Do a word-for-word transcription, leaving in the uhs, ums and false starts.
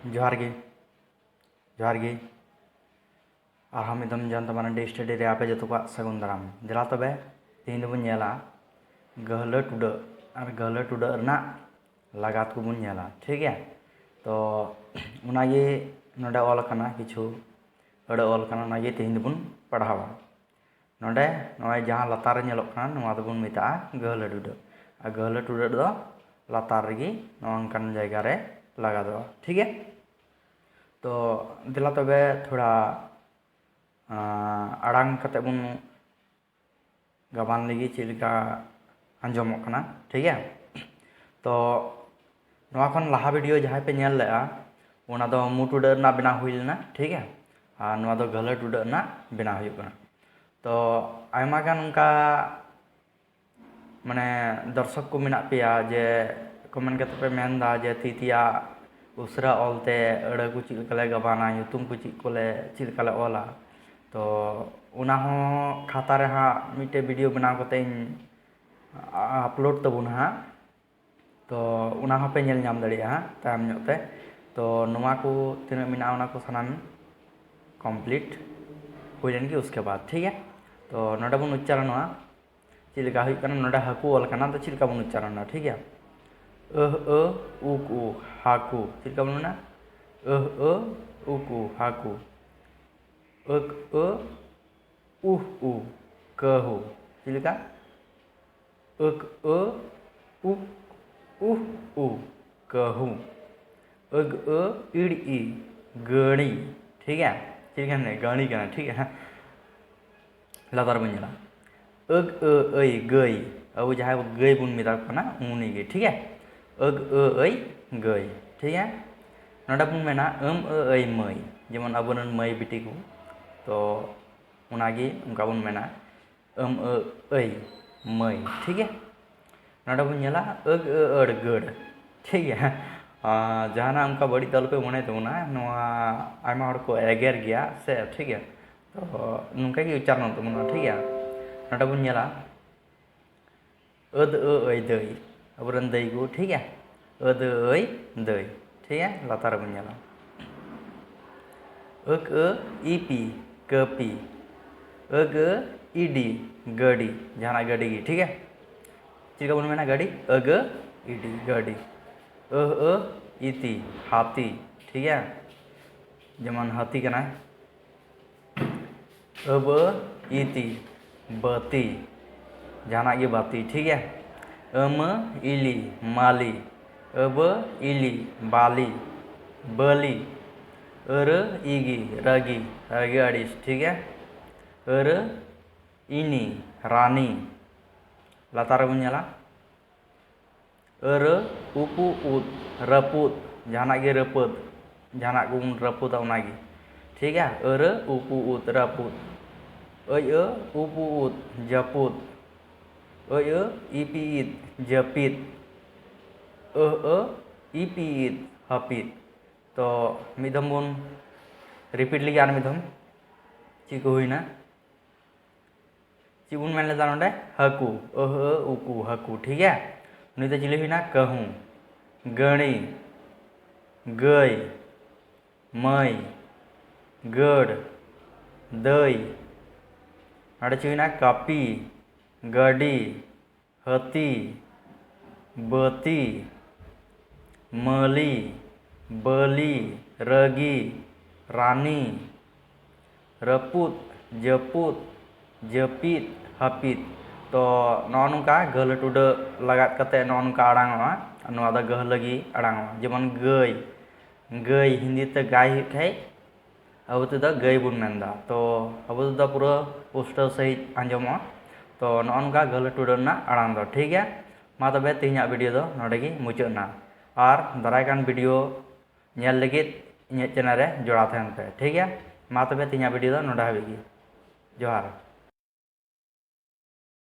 ᱡᱚᱦᱟᱨ ᱜᱮ, ᱡᱚᱦᱟᱨ ᱜᱮ᱾ ᱟᱨᱦᱚᱸ ᱢᱤᱫ ᱫᱚᱢ ᱡᱚᱭᱚᱱᱛᱚ ᱢᱟᱨᱟᱱᱰᱤ ᱥᱴᱟᱰᱤ ᱨᱮ ᱟᱯᱮ ᱡᱚᱛᱚ ᱠᱚᱣᱟᱜ ᱥᱟᱹᱜᱩᱱ ᱫᱟᱨᱟᱢ᱾ ᱫᱮᱞᱟ ᱛᱚᱵᱮ, ᱛᱮᱦᱮᱧ ᱫᱚᱵᱚᱱ ᱧᱮᱞᱟ ᱜᱟᱹᱦᱞᱟᱹ ᱴᱩᱰᱟᱹᱜ ᱟᱨ ᱜᱟᱹᱦᱞᱟᱹ ᱴᱩᱰᱟᱹᱜ ᱨᱮᱱᱟᱜ ᱞᱟᱜᱟᱛ ᱠᱚᱵᱚᱱ ᱧᱮᱞᱟ, ᱴᱷᱤᱠ ᱜᱮᱭᱟ? ᱛᱚ ᱚᱱᱟᱜᱮ ᱱᱚᱰᱮ ᱚᱞ ᱟᱠᱟᱱᱟ, ᱠᱤᱪᱷᱩ ᱟᱹᱲᱟᱹ ᱚᱞ ᱟᱠᱟᱱᱟ, ᱚᱱᱟᱜᱮ ᱛᱮᱦᱮᱧ ᱫᱚᱵᱚᱱ ᱯᱟᱲᱦᱟᱣᱟ᱾ ᱱᱚᱰᱮ ᱱᱚᱜᱼᱚᱭ ᱡᱟᱦᱟᱸ ᱞᱟᱛᱟᱨ ᱨᱮ ᱧᱮᱞᱚᱜ ᱠᱟᱱᱟ, ᱱᱚᱣᱟ ᱫᱚᱵᱚᱱ ᱢᱮᱛᱟᱜᱼᱟ ᱜᱟᱹᱦᱞᱟᱹ ᱴᱩᱰᱟᱹᱜ᱾ ᱟᱨ ᱜᱟᱹᱦᱞᱟᱹ ᱴᱩᱰᱟᱹᱜ ᱫᱚ ᱞᱟᱛᱟᱨ ᱨᱮᱜᱮ ᱱᱚᱜᱼᱚ ᱱᱚᱝᱠᱟᱱ ᱡᱟᱭᱜᱟ ᱨᱮ ᱞᱟᱜᱟᱫᱚᱜᱼᱟ, ᱴᱷᱤᱠ ᱜᱮᱭᱟ? ᱛᱚ ᱫᱮᱞᱟ ᱛᱚᱵᱮ ᱛᱷᱚᱲᱟ, ᱟᱸ, ᱟᱲᱟᱝ ᱠᱟᱛᱮ ᱵᱚᱱ ᱜᱟᱵᱟᱱ ᱞᱟᱹᱜᱤᱫ ᱪᱮᱫ ᱞᱮᱠᱟ ᱟᱸᱡᱚᱢᱚᱜ ᱠᱟᱱᱟ, ᱴᱷᱤᱠ ᱜᱮᱭᱟ? ᱛᱚ ᱱᱚᱣᱟ ᱠᱷᱚᱱ ᱞᱟᱦᱟ ᱵᱷᱤᱰᱤᱭᱳ ᱡᱟᱦᱟᱸᱭ ᱯᱮ ᱧᱮᱞ ᱞᱮᱫᱼᱟ, ᱚᱱᱟ ᱫᱚ ᱢᱩ ᱴᱩᱰᱟᱹᱜ ᱨᱮᱱᱟᱜ ᱵᱮᱱᱟᱣ ᱦᱩᱭ ᱞᱮᱱᱟ, ᱴᱷᱤᱠ ᱜᱮᱭᱟ? ᱟᱨ ᱱᱚᱣᱟ ᱫᱚ ᱜᱟᱹᱦᱞᱟᱹ ᱴᱩᱰᱟᱹᱜ ᱨᱮᱱᱟᱜ ᱵᱮᱱᱟᱣ ᱦᱩᱭᱩᱜ ᱠᱟᱱᱟ᱾ ᱛᱚ ᱟᱭᱢᱟ ᱜᱟᱱ ᱚᱱᱠᱟ ᱢᱟᱱᱮ ᱫᱚᱨᱥᱚᱠ ᱠᱚ ᱢᱮᱱᱟᱜ ᱯᱮᱭᱟ ᱡᱮ ᱠᱚᱢᱮᱱᱴ ᱠᱟᱛᱮ ᱯᱮ ᱢᱮᱱ ᱮᱫᱟ ᱡᱮ ᱛᱤ ᱛᱮᱭᱟᱜ ᱩᱥᱨᱟ ᱚᱞ ᱛᱮ ᱟᱹᱲᱟᱹ ᱠᱚ ᱪᱮᱫ ᱞᱮᱠᱟ ᱞᱮ ᱜᱟᱵᱟᱱᱟ, ᱧᱩᱛᱩᱢ ᱠᱚ ᱪᱮᱫ ᱠᱚᱞᱮ, ᱪᱮᱫ ᱞᱮᱠᱟ ᱞᱮ ᱚᱞᱟ᱾ ᱛᱚ ᱚᱱᱟ ᱦᱚᱸ ᱠᱷᱟᱛᱟ ᱨᱮ ᱦᱟᱸᱜ ᱢᱤᱫᱴᱮᱡ ᱵᱷᱤᱰᱤᱭᱳ ᱵᱮᱱᱟᱣ ᱠᱟᱛᱮ ᱤᱧ ᱟᱯᱞᱳᱰ ᱛᱟᱵᱚᱱᱟ ᱦᱟᱸᱜ᱾ ᱛᱚ ᱚᱱᱟ ᱦᱚᱸᱯᱮ ᱧᱮᱞ ᱧᱟᱢ ᱫᱟᱲᱮᱭᱟᱜᱼᱟ ᱦᱟᱸᱜ ᱛᱟᱭᱚᱢ ᱧᱚᱜ ᱛᱮ᱾ ᱛᱚ ᱱᱚᱣᱟ ᱠᱚ ᱛᱤᱱᱟᱹᱜ ᱢᱮᱱᱟᱜᱼᱟ, ᱚᱱᱟ ᱠᱚ ᱥᱟᱱᱟᱢ ᱠᱚᱢᱯᱞᱤᱴ ᱦᱩᱭ ᱞᱮᱱ ᱜᱮ ᱩᱥᱠᱮ ᱵᱟᱫ, ᱴᱷᱤᱠ ᱜᱮᱭᱟ? ᱛᱚ ᱱᱚᱰᱮ ᱵᱚᱱ ᱩᱪᱪᱟᱨᱚᱱᱚᱜᱼᱟ᱾ ᱪᱮᱫ ᱞᱮᱠᱟ ᱦᱩᱭᱩᱜ ᱠᱟᱱᱟ, ᱱᱚᱰᱮ ᱦᱟᱹᱠᱩ ᱚᱞ ᱠᱟᱱᱟ, ᱛᱚ ᱪᱮᱫ ᱞᱮᱠᱟ ᱵᱚᱱ ᱩᱪᱪᱟᱨᱚᱱᱟ, ᱴᱷᱤᱠ ᱜᱮᱭᱟ? ᱟᱹᱦ, ᱟᱹ, ᱩᱠ, ᱩ, ᱦᱟᱹᱠᱩ᱾ ᱪᱮᱫ ᱞᱮᱠᱟ ᱵᱚᱱ ᱢᱮᱱᱟ? ᱟᱹᱦ, ᱟᱹ, ᱩᱠ, ᱩ, ᱦᱟᱹᱠᱩ᱾ ᱟᱹᱠ, ᱟᱹ, ᱩᱦ, ᱩ, ᱠᱟᱹᱦᱩ᱾ ᱪᱮᱫ ᱞᱮᱠᱟ? ᱟᱹᱠ, ᱟᱹ, ᱩᱠ, ᱩᱦ, ᱩ, ᱠᱟᱹᱦᱩ᱾ ᱟᱹᱜ, ᱟᱹ, ᱤᱲ, ᱤ, ᱜᱟᱹᱲᱤ᱾ ᱴᱷᱤᱠ ᱜᱮᱭᱟ? ᱪᱮᱫ ᱞᱮᱠᱟ ᱢᱮᱱᱟᱜᱼᱟ? ᱜᱟᱹᱲᱤ ᱠᱟᱱᱟ, ᱴᱷᱤᱠ ᱜᱮᱭᱟ? ᱞᱟᱛᱟᱨ ᱵᱚᱱ ᱧᱮᱞᱟ᱾ ᱟᱹᱜ, ᱟᱹ, ᱟᱹᱭ, ᱜᱟᱹᱭ᱾ ᱟᱵᱚ ᱡᱟᱦᱟᱸᱭ ᱵᱚ ᱜᱟᱹᱭ ᱵᱚᱱ ᱢᱮᱛᱟ ᱠᱚ ᱠᱟᱱᱟ, ᱩᱱᱤ ᱜᱮ, ᱴᱷᱤᱠ ᱜᱮᱭᱟ? ᱟᱹᱜ, ᱟᱹ, ᱟᱹᱭ, ᱜᱟᱹᱭ᱾ ᱴᱷᱤᱠ ᱜᱮᱭᱟ? ᱱᱚᱰᱮ ᱵᱚᱱ ᱢᱮᱱᱟ, ᱟᱹᱢ, ᱟᱹ, ᱟᱹᱭ, ᱢᱟᱹᱭ᱾ ᱡᱮᱢᱚᱱ ᱟᱵᱚᱨᱮᱱ ᱢᱟᱹᱭ ᱵᱤᱴᱤ ᱠᱚ᱾ ᱛᱚ, ᱚᱱᱟᱜᱮ ᱚᱱᱠᱟ ᱵᱚᱱ ᱢᱮᱱᱟ, ᱟᱹᱢ, ᱟᱹ, ᱟᱹᱭ, ᱢᱟᱹᱭ᱾ ᱴᱷᱤᱠ ᱜᱮᱭᱟ? ᱱᱚᱰᱮ ᱵᱚᱱ ᱧᱮᱞᱟ, ᱟᱹᱜ, ᱟᱹ, ᱟᱹᱲ, ᱜᱟᱹᱲ᱾ ᱴᱷᱤᱠ ᱜᱮᱭᱟ? ᱟᱨ ᱡᱟᱦᱟᱱᱟᱜ ᱚᱱᱠᱟ ᱵᱟᱹᱲᱤᱡ ᱫᱚ ᱟᱞᱚᱯᱮ ᱢᱚᱱᱮ ᱛᱟᱵᱚᱱᱟ, ᱱᱚᱣᱟ ᱟᱭᱢᱟ ᱦᱚᱲ ᱠᱚ ᱮᱜᱮᱨ ᱜᱮᱭᱟ ᱥᱮ, ᱴᱷᱤᱠ ᱜᱮᱭᱟ? ᱛᱚ, ᱱᱚᱝᱠᱟ ᱜᱮ ᱩᱪᱪᱟᱨᱚᱱᱚᱜ ᱛᱟᱵᱚᱱᱟ, ᱴᱷᱤᱠ ᱜᱮᱭᱟ? ᱱᱚᱰᱮ ᱵᱚᱱ ᱧᱮᱞᱟ, ᱟᱹᱫ, ᱟᱹ, ᱟᱹᱭ, ᱫᱟᱹᱭ᱾ ᱟᱵᱚᱨᱮᱱ ᱫᱟᱹᱭ ᱠᱚ, ᱴᱷᱤᱠ ᱜᱮᱭᱟ? ᱟᱹᱫ, ᱟᱹ, ᱟᱹᱭ, ᱫᱟᱹᱭ᱾ ᱴᱷᱤᱠ ᱜᱮᱭᱟ, ᱞᱟᱛᱟᱨ ᱨᱮᱵᱚᱱ ᱧᱮᱞᱟ᱾ ᱟᱹᱠ ᱟᱹ ᱤᱯᱤ, ᱠᱟᱹᱯᱤ᱾ ᱟᱹᱜ ᱟᱹ ᱤᱰᱤ, ᱜᱟᱹᱰᱤ᱾ ᱡᱟᱦᱟᱱᱟᱜ ᱜᱟᱹᱰᱤ ᱜᱮ, ᱴᱷᱤᱠ ᱜᱮᱭᱟ᱾ ᱪᱮᱫ ᱞᱮᱠᱟ ᱵᱚᱱ ᱢᱮᱱᱟ? ᱜᱟᱹᱰᱤ᱾ ᱟᱹᱜ ᱟᱹ ᱤᱰᱤ, ᱜᱟᱹᱰᱤ᱾ ᱟᱹᱦ ᱟᱹ ᱤᱛᱤ, ᱦᱟᱹᱛᱤ, ᱴᱷᱤᱠ ᱜᱮᱭᱟ᱾ ᱡᱮᱢᱚᱱ ᱦᱟᱹᱛᱤ ᱠᱟᱱᱟᱭ᱾ ᱟᱹᱵᱟᱹ ᱤᱛᱤ, ᱵᱟᱹᱛᱤ᱾ ᱡᱟᱦᱟᱱᱟᱜ ᱜᱮ ᱵᱟᱹᱛᱤ, ᱴᱷᱤᱠ ᱜᱮᱭᱟ᱾ ᱟᱹᱢᱟᱹ ᱤᱞᱤ, ᱢᱟᱹᱞᱤ᱾ ᱟᱹᱵᱟᱹ ᱤᱞᱤ, ᱵᱟᱹᱞᱤ, ᱵᱟᱹᱞᱤ᱾ ᱟᱹᱨᱟᱹ ᱤᱜᱤ, ᱨᱟᱹᱜᱤ, ᱨᱟᱹᱜᱤ ᱟᱹᱲᱤᱥ, ᱴᱷᱤᱠ ᱜᱮᱭᱟ᱾ ᱟᱹᱨᱟᱹ ᱤᱱᱤ, ᱨᱟᱱᱤ᱾ ᱞᱟᱛᱟᱨ ᱨᱮᱵᱚᱱ ᱧᱮᱞᱟ᱾ ᱟᱹᱨᱟᱹ ᱩᱯᱩ ᱩᱫ, ᱨᱟᱹᱯᱩᱫ᱾ ᱡᱟᱦᱟᱱᱟᱜ ᱜᱮ ᱨᱟᱹᱯᱩᱫ, ᱡᱟᱦᱟᱱᱟᱜ ᱠᱚᱵᱚᱱ ᱨᱟᱹᱯᱩᱫᱟ, ᱚᱱᱟᱜᱮ, ᱴᱷᱤᱠ ᱜᱮᱭᱟ᱾ ᱟᱹᱨᱟᱹ ᱩᱯᱩ ᱩᱫ, ᱨᱟᱹᱯᱩᱫ᱾ ᱟᱹᱭ ᱟᱹ ᱩᱯᱩ ᱩᱫ, ᱡᱟᱹᱯᱩᱫ᱾ ᱟᱹᱭ ᱟᱹ ᱤᱯᱤ ᱤᱫ, ᱡᱟᱹᱯᱤᱫ᱾ ᱟᱹᱦ ᱟᱹ ᱤᱯᱤ ᱤᱫ, ᱦᱟᱹᱯᱤᱫ᱾ ᱛᱚ ᱢᱤᱫ ᱫᱷᱚᱢ ᱵᱚᱱ repeat ᱞᱮᱜᱮ, ᱟᱨ ᱢᱤᱫ ᱫᱷᱚᱢ᱾ ᱪᱮᱫ ᱠᱚ ᱦᱩᱭᱱᱟ? ᱪᱮᱫ ᱵᱚᱱ ᱢᱮᱱ ᱞᱮᱫᱟ ᱱᱚᱰᱮ? ᱦᱟᱹᱠᱩ᱾ ᱟᱹᱦ ᱟᱹ ᱩᱠᱩ, ᱦᱟᱹᱠᱩ, ᱴᱷᱤᱠ ᱜᱮᱭᱟ᱾ ᱱᱩᱭ ᱫᱚ ᱪᱤᱞᱤ ᱦᱩᱭᱱᱟ? ᱠᱟᱹᱦᱩ᱾ ᱜᱟᱹᱲᱤ, ᱜᱟᱹᱭ, ᱢᱟᱹᱭ, ᱜᱟᱹᱲ, ᱫᱟᱹᱭ᱾ ᱱᱚᱰᱮ ᱪᱮᱫ ᱦᱩᱭᱱᱟ? ᱠᱟᱹᱯᱤ, ᱜᱟᱹᱰᱤ, ᱦᱟᱹᱛᱤ, ᱵᱟᱹᱛᱤ, ᱢᱟᱹᱞᱤ, ᱵᱟᱹᱞᱤ, ᱨᱟᱹᱜᱤ, ᱨᱟᱱᱤ, ᱨᱟᱹᱯᱩᱫ, ᱡᱟᱹᱯᱩᱫ, ᱡᱟᱹᱯᱤᱫ, ᱦᱟᱹᱯᱤᱫ᱾ ᱛᱚ ᱱᱚᱜᱼᱚ ᱱᱚᱝᱠᱟ ᱜᱟᱹᱦᱞᱟᱹ ᱴᱩᱰᱟᱹᱜ ᱞᱟᱜᱟᱫ ᱠᱟᱛᱮ ᱱᱚᱜᱼᱚ ᱱᱚᱝᱠᱟ ᱟᱲᱟᱝᱚᱜᱼᱟ᱾ ᱱᱚᱣᱟ ᱫᱚ ᱜᱟᱹᱦᱞᱟᱹ ᱜᱮ ᱟᱲᱟᱝᱚᱜᱼᱟ᱾ ᱡᱮᱢᱚᱱ ᱜᱟᱹᱭ, ᱜᱟᱹᱭ ᱦᱤᱱᱫᱤ ᱛᱮ ᱜᱟᱭ ᱦᱩᱭᱩᱜ ᱠᱷᱟᱡ ᱟᱵᱚ ᱛᱮᱫᱚ ᱜᱟᱹᱭ ᱵᱚᱱ ᱢᱮᱱᱫᱟ᱾ ᱛᱚ ᱟᱵᱚ ᱛᱮᱫᱚ ᱯᱩᱨᱟᱹ ᱯᱩᱥᱴᱟᱹᱣ ᱥᱟᱺᱦᱤᱡ ᱟᱸᱡᱚᱢᱚᱜᱼᱟ᱾ ᱛᱚ ᱱᱚᱜᱼᱚ ᱱᱚᱝᱠᱟ ᱜᱟᱹᱦᱞᱟᱹ ᱴᱩᱰᱟᱹᱜ ᱨᱮᱱᱟᱜ ᱟᱲᱟᱝ ᱫᱚ, ᱴᱷᱤᱠ ᱜᱮᱭᱟ᱾ ᱢᱟ ᱛᱚᱵᱮ ᱛᱮᱦᱮᱧᱟᱜ video ᱫᱚ ᱱᱚᱰᱮ ᱜᱮ ᱢᱩᱪᱟᱹᱫ ᱮᱱᱟ᱾ ᱟᱨ ᱫᱟᱨᱟᱭ ᱠᱟᱱ video ᱧᱮᱞ ᱞᱟᱹᱜᱤᱫ ᱤᱧᱟᱹᱜ channel ᱨᱮ ᱡᱚᱲᱟᱣ ᱛᱟᱦᱮᱱ ᱯᱮ, ᱴᱷᱤᱠ ᱜᱮᱭᱟ᱾ ᱢᱟ ᱛᱚᱵᱮ ᱛᱮᱦᱮᱧᱟᱜ video ᱫᱚ ᱱᱚᱰᱮ ᱦᱟᱹᱵᱤᱡ ᱜᱮ᱾ ᱡᱚᱦᱟᱨ᱾